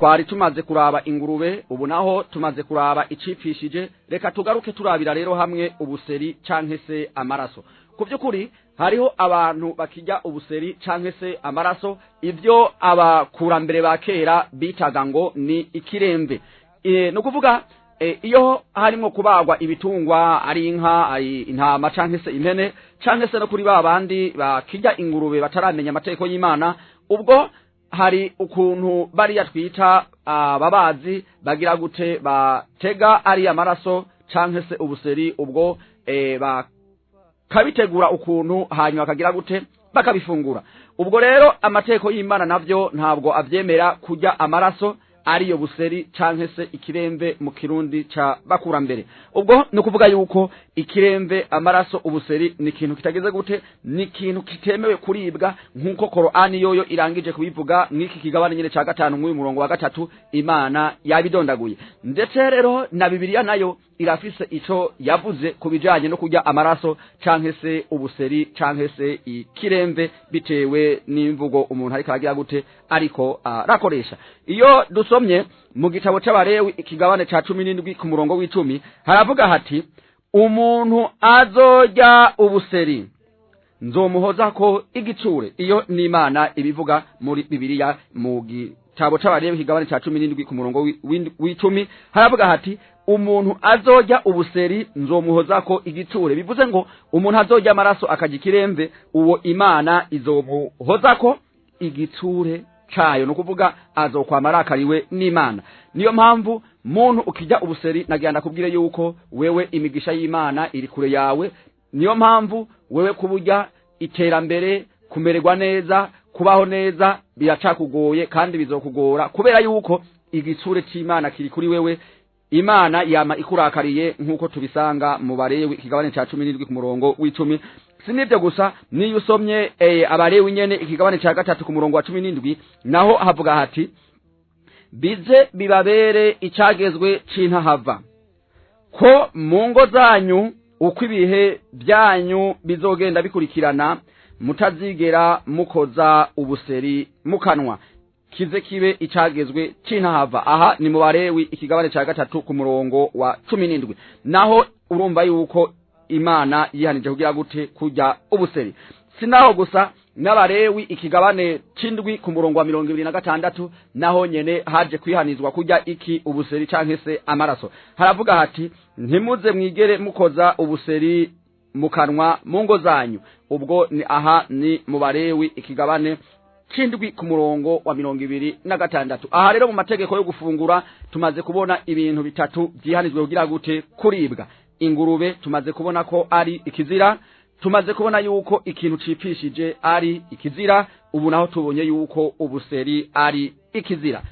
Twari tumaze kuraba ingurube, ubu naho tumaze kuraba icipfishije. Reka tugaruke turabira rero hamwe ubuseri canke se amaraso. Ku by'ukuri hariho abantu bakijya ubuseri canke se amaraso, ibyo abakurambere ba kera bitaga ngo ni ikiremve. Ni ukuvuga iyo harimo kubagwa ibitungwa, ari inka, ari intama canke se impene, canke se no kuri ba bandi bakijya ingurube bataramenya amategeko y'Imana, ubwo hari ukuntu bariya twita ababazi bagira gute, batega ari amaraso canke se ubuseri, ubwo bakabitegura ukuntu, hanyuma bakagira gute, bakabifungura. Ubwo rero amategeko y'Imana navyo ntabwo avyemera kurya amaraso, ariyo buseri canke se ikiremve mu Kirundi ca bakurambere. Ubwo ni ukuvuga yuko ikiremve, amaraso, ubuseri ni ikintu kitageze gute, ni ikintu kitemewe kuribwa, nk'uko Korani yoyo irangije kubivuga mw'iki kigabane nyine ca 5 mw'uyu murongo wa 3, Imana yabidondaguye. Ndetse rero na Bibiliya nayo irafise ico yavuze ku bijanye no kurya amaraso canke se ubuseri canke se ikiremve, bitewe n'imvugo umuntu ariko aragira gute, ariko arakoresha. Iyo dusomye mu gitabo c'Abarewi ikigabane ca 17 ku murongo w'10, haravuga hati: umuntu azorya ubuseri nzomuhozako igitsure. Iyo ni Imana ibivuga muri Bibiliya mu gitabo c'Abarewi ikigabane ca 17 ku murongo w'10, haravuga hati: umuntu azorya ubuseri nzomuhozako igitsure. Bivuze ngo umuntu azorya amaraso akarya ikiremve, uwo Imana izomuhozako igitsure cayo, ni ukuvuga azokwama arakariwe n'Imana. Niyo mpamvu muntu ukijya ubuseri, nagira ndakubwire yuko wewe imigisha y'Imana iri kure yawe. Niyo mpamvu wewe kuburya iterambere, kumererwa neza, kubaho neza biracakugoye kandi bizokugora, kubera yuko igitsure c'Imana kiri kuri wewe. Imana yama ikurakariye, nk'uko tubisanga mu Barewi ikigabane ca 17 ku murongo w'10. Si nibyo gusa, niyo usomye Abarewi nyene ikigabane ca 3 ku murongo wa 17, naho havuga hati: bize bibabere icagezwe c'intahava, ko mu ngo zanyu uko ibihe byanyu bizogenda bikurikirana mutazigera mukoza ubuseri mukanwa, kize kibe icagezwe c'intahava. Aha ni mu Barewi ikigabane ca 3 ku murongo wa 17. Naho urumva yuko Imana yihanije kugira gute, kurya ubuseri. Sinaho gusa, n'Abarewi ikigabane c'indwi ku murongo wa 26, naho nyene haje kwihanizwa kurya iki, ubuseri canke se amaraso. Haravuga hati: ntimuze mwigere mukoza ubuseri mukanwa mu ngo zanyu. Ubwo ni aha ni mu Barewi ikigabane c'indwi ku murongo wa 26. Aha rero mu mategeko yo gufungura tumaze kubona ibintu bitatu vyihanijwe kugira gute, kuribwa. Ingurube tumaze kubona ko ari ikizira, tumaze kubona yuko ikintu cipfishije ari ikizira, ubu naho tubonye yuko ubuseri ari ikizira.